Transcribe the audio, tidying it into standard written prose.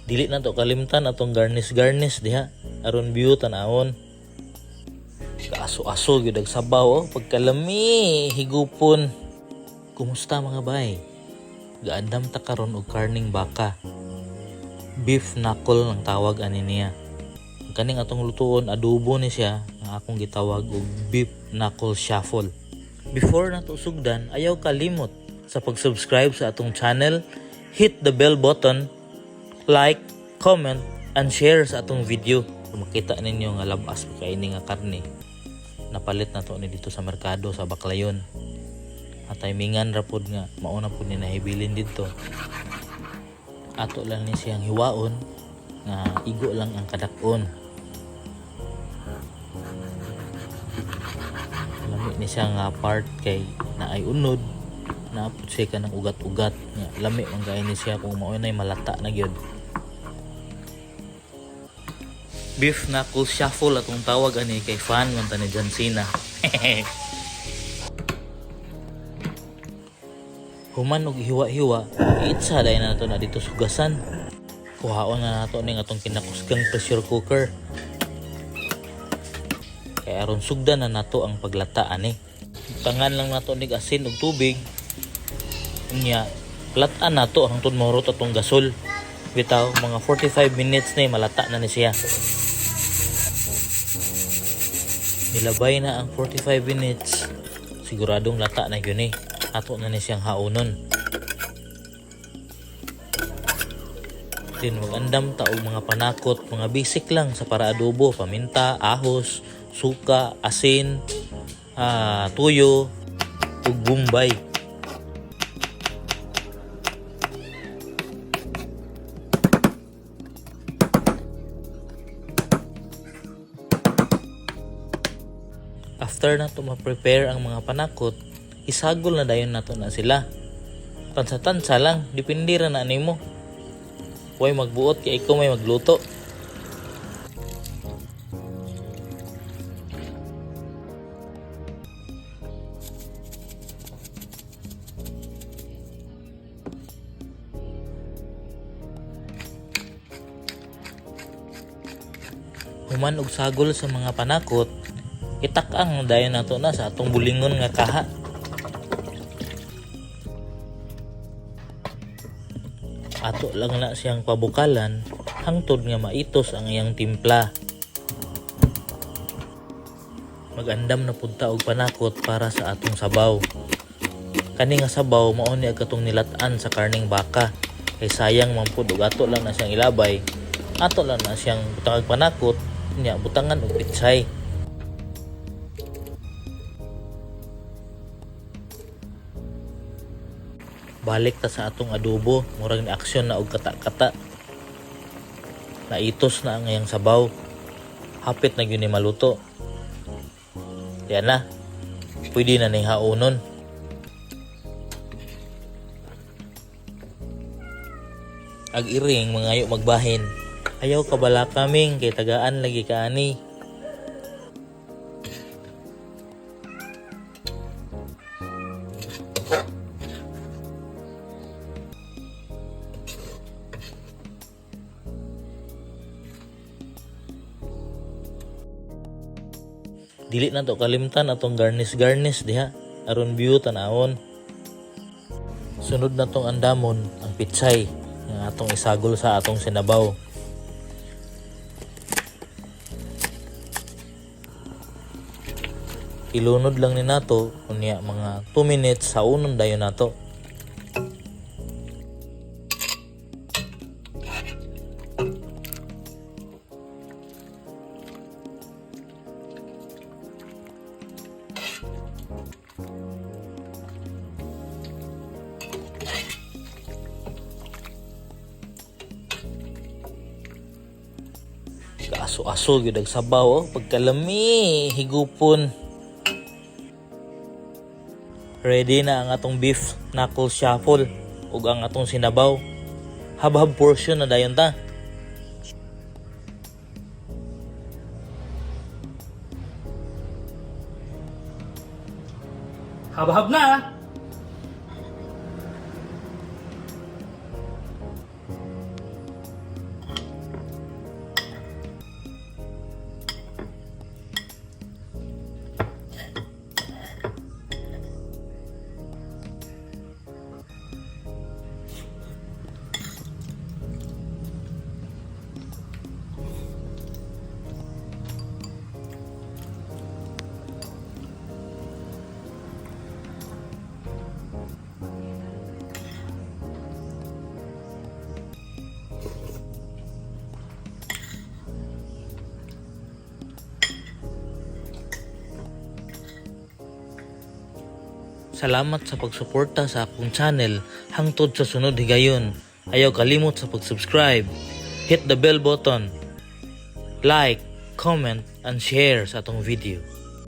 Dili na to kalimtan atong garnish garnish diha aron view tan-awon. Kaaso-aso gyud ang sabaw oh, pagkalami higupon. Kumusta, mga bay? Gaandam ta karon og karning baka. Beef knuckle ang tawag ani niya. Ang kaning atong lutuon, adobo ni siya nga akong gitawag og beef knuckle shuffle. Before nato sugdan, ayaw kalimot sa pag-subscribe sa atong channel, hit the bell button, like, comment, and share sa atong video. Kung makita ninyo nga labas pa kay ini nga karne. Napalit na to ni dito sa merkado sa Baclayon. At timingan ra pod nga mauna pod ni nahibilin didto. Ato lang ni siyang hiwaon nga igo lang ang kadak-on. Lami ni siya nga part kay naay unod, naa pud siya kanang ugat-ugat nga lami man kaayo ni siya kung mao nay malata na gyud. Beef knuckle shuffle atong tawag ani kay fan man ta ni John Cena. Human og hiwa-hiwa, iitsa dayon na nato na dito sugasan. Kuhaon na nato ning atong kinakusgang pressure cooker. Kay aron sugdan na nato ang paglata ani. Butangan lang nato nig asin ug tubig. Unya, lat-an nato hangtod mahurot atong gasol. Bitaw, mga 45 minutes na malata na ni siya. Nilabay na ang 45 minutes. Siguradong lata na yun eh. Ato na ni siyang haonon. Din magandam ta og mga panakot, mga basic lang sa para adobo, paminta, ahos, suka, asin, tuyo, ug bombay. After na to ma-prepare ang mga panakot, isagol na dayon nato na sila. Tansa-tansa lang, depende ra na nimo. Huwag magbuot kay ikaw may magluto. Human og sagol sa mga panakot, itak-ang dayon nato na sa atong bulingon nga kaha. Ato lang na siyang pabukalan hangtod nga maitos ang iyang timpla. Magandam na pud ta og panakot para sa atong sabaw. Kani nga sabaw mao ni katong nilat-an sa karning baka. Kay sayang man pud og ato lang na siyang ilabay. Ato lang na siyang butangag panakot, nya butangan og pitsay. Balik ta sa atong adobo, murag ni aksyon na og kata-kata. Naitos na ang iyang sabaw. Hapit na gyud ni maluto. Yan na. Pwede na ning haonon. Ag iring mangayo magbahin. Ayaw kabala kaming kay tagaan lagi kaani. Dili na to kalimtan atong garnish garnish diha aron view tan-awon. Sunod na tong andamon ang pitsay nga atong isagol sa atong sinabaw. Ilunod lang ni nato unya mga 2 minutes haonon dayon nato. Kaaso-aso gyud ang sabaw oh, pagkalami higupon. Ready na ang atong beef knuckle shuffle ug ang atong sinabaw. Habhab portion na dayon ta. Habhab na! Salamat sa pagsuporta sa akong channel. Hangtod sa sunod higayon. Ayaw kalimot sa pag-subscribe. Hit the bell button. Like, comment, and share sa atong video.